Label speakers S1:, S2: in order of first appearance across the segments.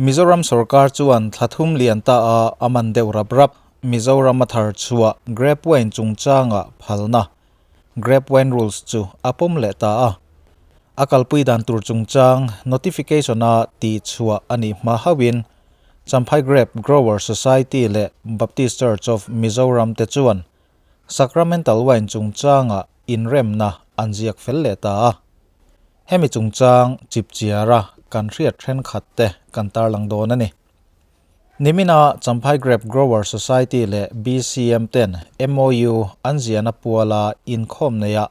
S1: Mizoram sorkar chuan thla thum lian ta a a man deuh rap rap. Mizoram a thar chhuah Grape Wine chungchanga phalna Grape Wine Rules chu a pawm leh ta a. A kalpui dan tur chungchang notification a tihchhuah a nih hma hauhin Champhai Grape Grower Society leh Baptist Church of Mizoram te chuan Sacramental Wine chungchanga inremna an ziak fel leh ta a. Hemi chungchang chipchiara kan hriat thenkhat te kan tarlang dawn a ni. Nimina Champhai Grape Grower Society leh BCM ten MOU an ziahna puala inkhawm neihah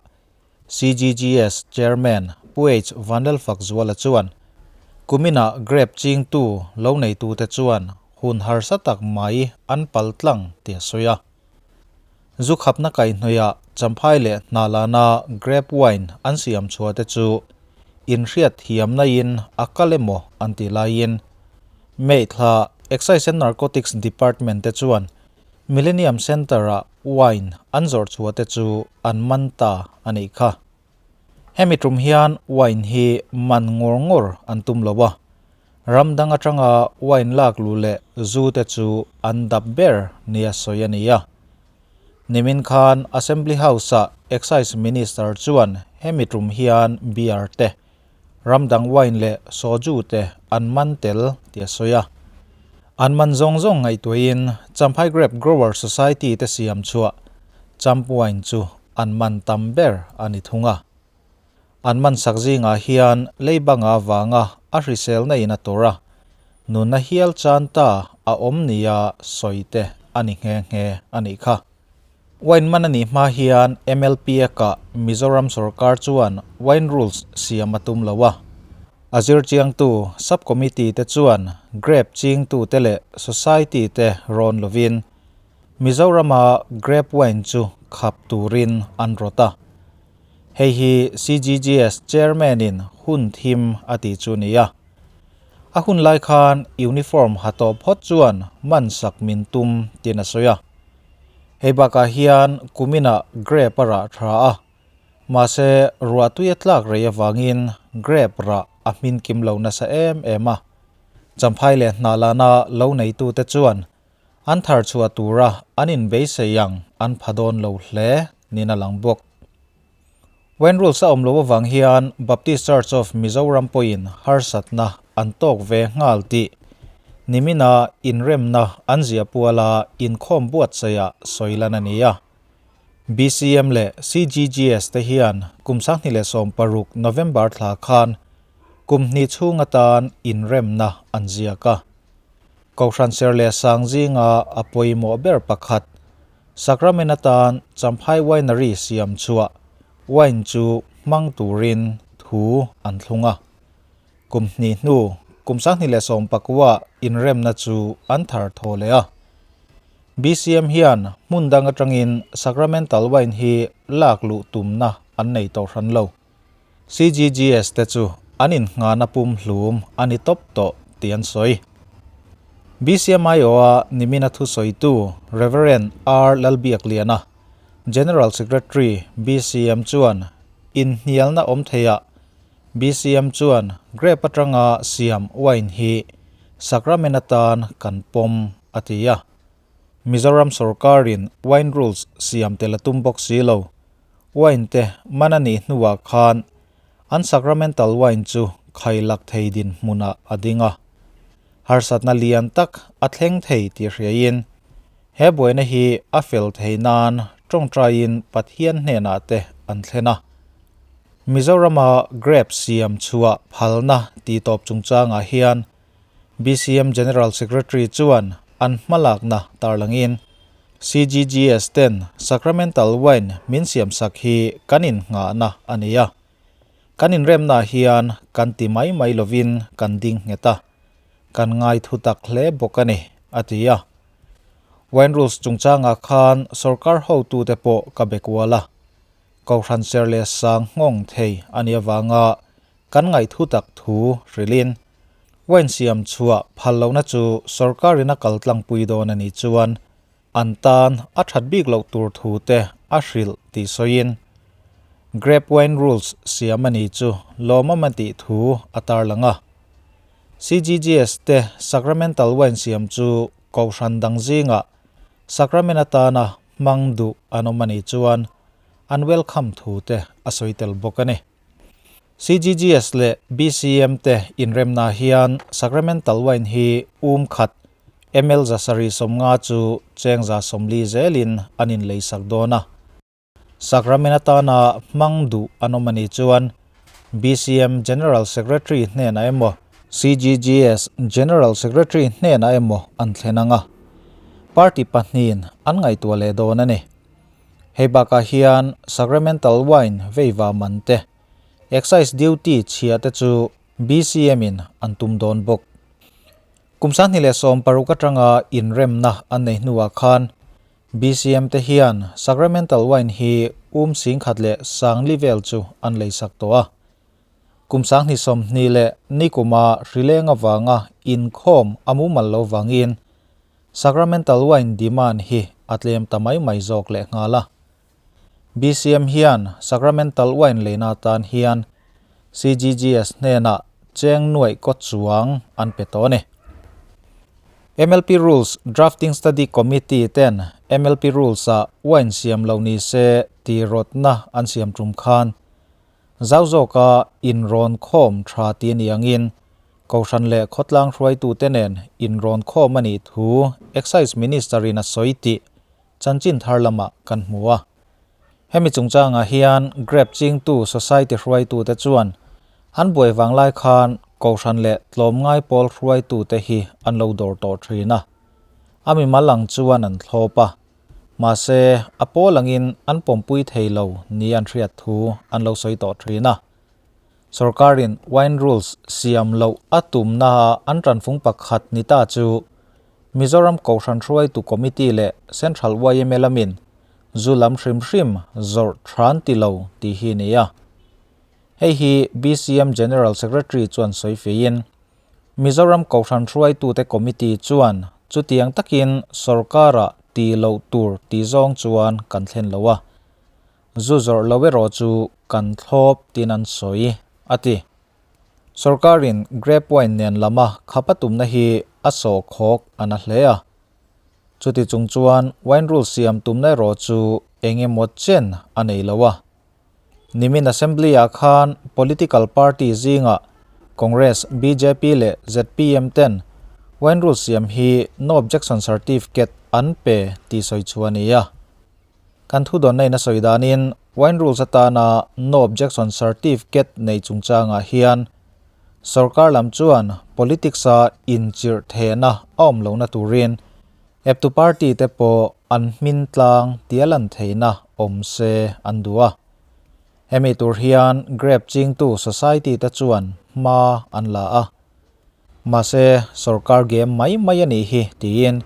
S1: CGGS Chairman Pu H Vanlalfakzuala chuan kuminah grape chingtu lo neitute chuan hun harsa tak mai an pal tlang tih a sawi a. Zu khapna kaihhnawihah Champhai leh Hnalana grape wine an siam chhuah te chu inhriat thiamna in a kal emaw an tih laiin May thla Excise and Narcotics Department te chuan Millennium Centre-ah wine an zawrh chhuah te chu an man ta a nih kha. Hemi tum hian wine hi man ngawr ngawr an tum lo a, ram dang atanga wine lak luh leh zu te chu an dap ber nia sawi a ni a. Nimin khan Assembly House-ah Excise Minister chuan hemi tum hian beer te, ram dang wine leh soju te an man tel tih a sawi a. An man zawng zawng ngaihtuahin Champhai Grape Grower Society te siam chhuah Champ Wine chu an man tam ber a ni thung a. An man sak zingah hian leibanga vanga a hriselna in a tawrh a, nunna hial chan ta a awm nia sawi te a ni nghe nghe a nih kha. Wine man a nih hma hian MLPA kah Mizoram sorkar chuan wine rules siam a tum lo a. A zirchiangtu sub-committee te chuan grape chingtute leh society te rawn lovin Mizorama grape wine chu khap turin an rawt a. Hei hi CGGS Chairman-in hun thim a tih chu ni a. A hun lai khan uniform ha tawh phawt chuan man sak min tum tiin a sawi a. Hei bakah hian kuminah grape a rah tha a, mahse ruahtui a tlak rei avangin grape rah a hmin kim lo nasa em em a. Champhai leh Hnalana lo neitute chuan An thar chhuah tura an inbeisei ang an pha dawn lo hle niin a lang bawk. Wine Rules a awm loh avang hian Baptist Church of Mizoram pawhin harsatna an tawk ve nghal tih nimina inremna an ziah puala inkhawm buatsaihah sawi lan a ni a. BCM leh CGGS te hian kum 2016 November thla khan kum hnih chhung atan inremna an ziak a. Kohhran ser leh sang zinga a pawimawh ber pakhat, Sacrament atan Champhai Winery siam chhuah wine chu hmang turin thu an thlung a. Kum hnih hnu, kum 2019 inremna chu an thar thaw leh a. BCM hian hmun dang atangin Sacramental wine hi lak luh tumna an nei tawh hran lo. CGGS te chu an innghahna pumhlum a ni tawp tawh tih an sawi. BCMIO-a nimina thusawitu Rev. R. Lalbiakliana, General Secretary, BCM chuan inhnialna awm theiah BCM chuan grape atanga siam wine hi sacrament atan kan pawm a ti a. Mizoram sorkarin wine rules siam tel a tum bawk si lo. Wine te man a nih hnuah khan an sacramental wine chu khailak thei dinhmunah a ding a. Harsatna lian tak a thleng thei tih hriain he buaina hi a fel thei nan tawngtaiin Pathian hnenah te an thlen a. Mizorama grape siam chhuah phalna tih tawp chungchangah hian BCM General Secretary chuan an hmalakna tarlangin CGGS ten Sacramental Wine min siamsak hi kan innghahna a ni a. Kan inremnaah hian kan ti mai mai lovin kan ding nghet a, kan ngai thu tak hle bawk a ni, a ti a. Wine Rules chungchangah khan sorkar hotute pawh ka be kual a, Kohhran ser leh sang nghawng thei a nih avanga Kan ngaihthu tak thu hrilhin wine siam chhuah phal lohna chu sorkarin a kal tlangpui dawn a nih chuan an tan a that bik loh tur thu te a hrilh tih sawiin Grape Wine Rules siam a nih chu lawmawm a tih thu a tarlang a. CGGS te Sacramental Wine siam chu Kohhran dang zingah Sacrament atana hmang duh an awm a nih chuan an welcome thu te a sawi tel bawk a ni. CGGS leh BCM te inremna hian Sacramental Wine hi um khat ml 750 chu cheng 140 zelin an inleisak dawn a. Sacrament atana hmang duh an awm a nih chuan BCM General Secretary hnenah emaw, CGGS General Secretary hnenah emaw an thlen ang a, party pahnihin an ngaihtuah leh dawn a ni. Hei bakah hian Sacramental Wine veiva man te, Excise Duty chhia te chu BCM in an tum dawn bawk. Kum 2016 atanga inremna an nei hnuah khan BCM te hian Sacramental Wine hi um 10,040 vel chu an leisak tawh a. Kum 2020 leh nikuma hrileng avanga inkhawm a mumal lo vangin Sacramental Wine demand hi a tlem ta mai mai zawk leh nghal a. BCM hian Sacramental Wine leina atan hian CGGS hnenah cheng nuaih kaw chuang an pe tawh a ni. MLP Rules Drafting Study Committee ten MLP Rules-ah wine siam lo ni se tih rawtna an siam tum khan zau zawka inrawn khawm tha ti a ni angin Kohhran leh khawtlang hruaitute nen inrawn khawm a nih thu Excise Minister-in a sawi tih chanchin thar lamah kan hmu a. Hemi chungchangah hian Grape chingtu Society hruaitute chuan an buai vang lai khan Kohhran leh tlawmngai pawl hruaitute hi an lo dawr tawh thin a. A mimal ang chuan an thlawp a. Mahse, a pawl angin an pawmpui thei lo ni an hriat thu an lo sawi tawh thin a. Sorkarin Wine Rules siam loh a tumnaah an tanfung pakhat ni ta chu Mizoram Kohhran Hruaitu Committee leh Central yma lamin zu lam hrim hrim zawrh than ti lo tih hi a ni a. Hei hi BCM General Secretary chuan sawi feiin Mizoram Kohhran Hruaitute Committee chuan chutiang takin sorkarah ti loh tur ti zawng chuan kan thlen lo a. Zu zawrh lo erawh chu kan thlawp tiin an sawi, a ti. Sorkarin grape wine nen lama khap a tumna hi a sawhkhawk a na hle a. Chuti chung chuan wine rule siam tumna erawh chu eng emaw chen a nei lo a. Nimin Assembly-ah khan political party zingah Congress, bjp leh zpm ten wine rule siam hi no objection certificate an pe tih sawi chhuah a ni a. Kan thudawnna in a sawi danin Wine Rules atana No Objection Certificate nei chungchangah hian sorkar lam chuan politics-a inchirh thehna a awm lohna turin eptu party te pawh an hmin tlang tia lan theihna awm se an duh a. Hemi tur hian grape chingtu society te chuan hma an la a. Mahse, sorkar game mai mai a nih hi tiin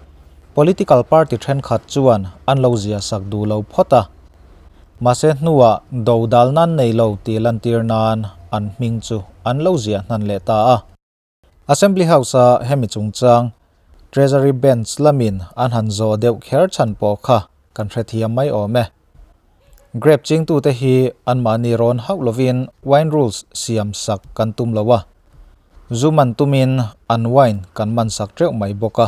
S1: political party thenkhat chuan an lo zia sak duh lo phawt a. Mahse hnuah do dal nan nei lo tih lantir nan an hming chu an lo ziah hnan leh ta a. Assembly House-a hemi chungchang Treasury Bench lamin an han zawh deuh kher chhan pawh kha kan hrethiam mai awm e. Grape chingtute hi anmahni rawn hauh lovin wine rules siam sak kan tum lo a, zu man tumin an wine kan man sak teuh mai bawk a.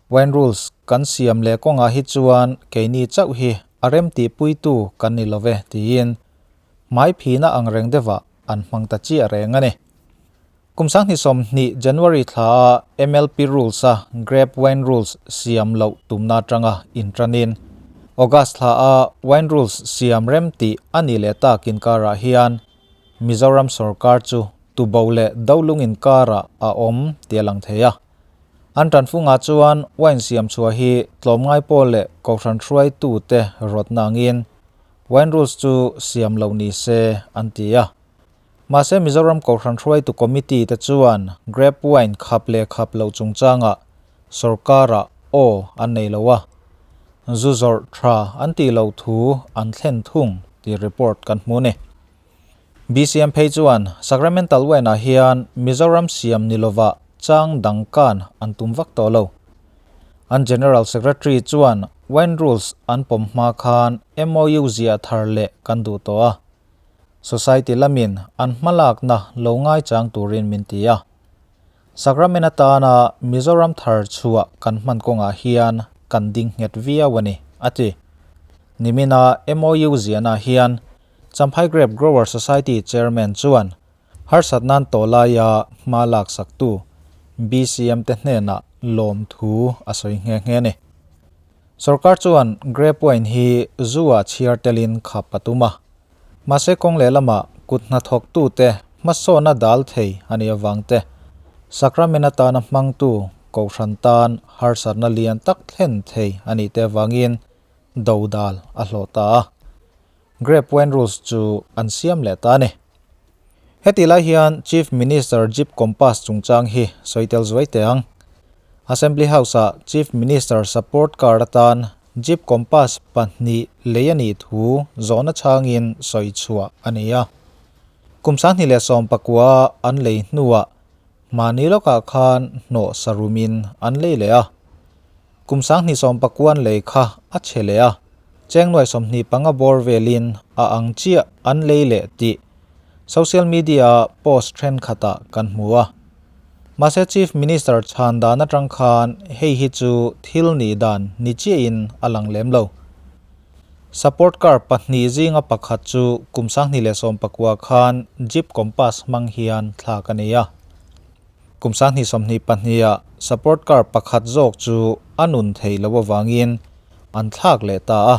S1: Wine rules kan siam leh kawngah hi chuan keini chauh hi a rem tihpuitu kan ni love tiin hmai phina ang reng deuhah an hmang ta chiah reng a ni. Kum 2020 January thla a MLP Rules a Grape Wine Rules siam loh tumna atanga inṭanin August thla a Wine Rules siam rem tih a nih leh tak inkarah hian Mizoram sorkar chu tubo leh dolung inkarah a awm tih a lang thei a. An ṭanfungah chuan wine siam chhuah hi tlawmngai pawl leh kohhran hruaitute rawtna angin Wine Rules chu siam loh ni se an ti a. Mahse Mizoram Kohhran Hruaitu Committee te chuan grape wine khap leh khap loh chungchangah sorkarah aw an nei lo a, zu zawrh tha an tih loh thu an thlen thung tih report kan hmu a ni. BCM phei chuan Sacramental wine-ah hian Mizoram siam ni lovah chang dang kan an tum vak tawh lo. An General Secretary chuan wine rules an pawm hma khan MOU ziah thar leh kan duh tawh a. Society lamin an hmalakna lo ngaichang turin min ti a. Sacrament atana Mizoram thar chhuah kan hman kawngah hian kan ding nghet viau a ni, a ti. Nimina MOU ziahna hian Champhai Grape Grower Society Chairman chuan harsatnan tawh laia hma laksaktu BCM te hnenah lawmthu a sawi nghe nghe a ni. Sorkar chuan grape wine hi zu-ah chhiar telin khap a tum a. Mahse kawng lehlamah kut hnathawktute hmasawna dal thei a nih avang te, Sacrament atana hmangtu Kohhran tan harsatna lian tak thlen thei a nih te avangin dodal a hlawh ta a. Grape wine rules chu an siam leh ta a ni. Hetih lai hian Chief Minister Jeep Compass chungchang hi sawi tel zuai teh ang. Assembly House-ah Chief Minister support car atan Jeep Compass pahnih lei a nih thu zawhna chhangin sawi chhuah a ni a. Kum 2019 an lei hnuah mahni lawkah khan hnawh sarumin an lei leh a. Kum 2019 an lei kha a chhe leh a, cheng nuai 25 bawr velin a ang chiah an lei leh tih social media post thenkhatah kan hmu a. Mahse Chief Minister chhan dan atang khan hei hi chu thil nih dan ni chiahin a lang lem lo. Support car pahnih zinga pakhat chu kum 2019 khan Jeep Compass hmang hian thlak a ni a. Kum 2022-ah support car pakhat zawk chu a nun theih loh avangin an thlak leh ta a.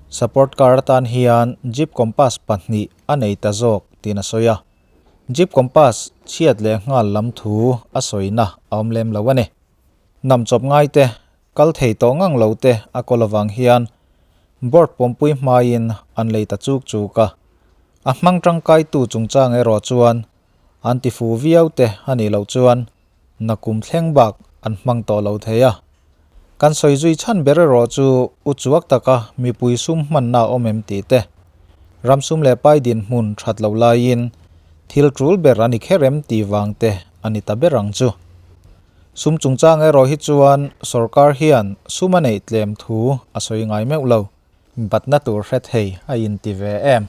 S1: Support car atan hian Jeep Compass pahnih a nei ta zawk tiin a sawi a. Jeep Compass chhiat leh nghal lam thu a sawina a awm lem lo a ni. Nam chawp ngai te, kal thei tawh ngang lo te a kawl avang hian board pawmpui hmaiin an lei ta chuk chuk a. A hmang tangkaitu chungchang erawh chuan An ti fu viau te a nih loh chuan nakum thleng bak an hmang tawh lo thei a. Kan sawi zui chhan ber erawh chu u chuak taka mipui sum hmanna a awm em tih te, ram sum leh pai dinhmun that loh laiin thil tul ber a ni kher em tih vang te a ni ta ber ang chu. Sum chungchang erawh hi chuan sorkar hian sum a neih tlem thu a sawi ngai meuh lo. Batna tur hre thei a inti ve em?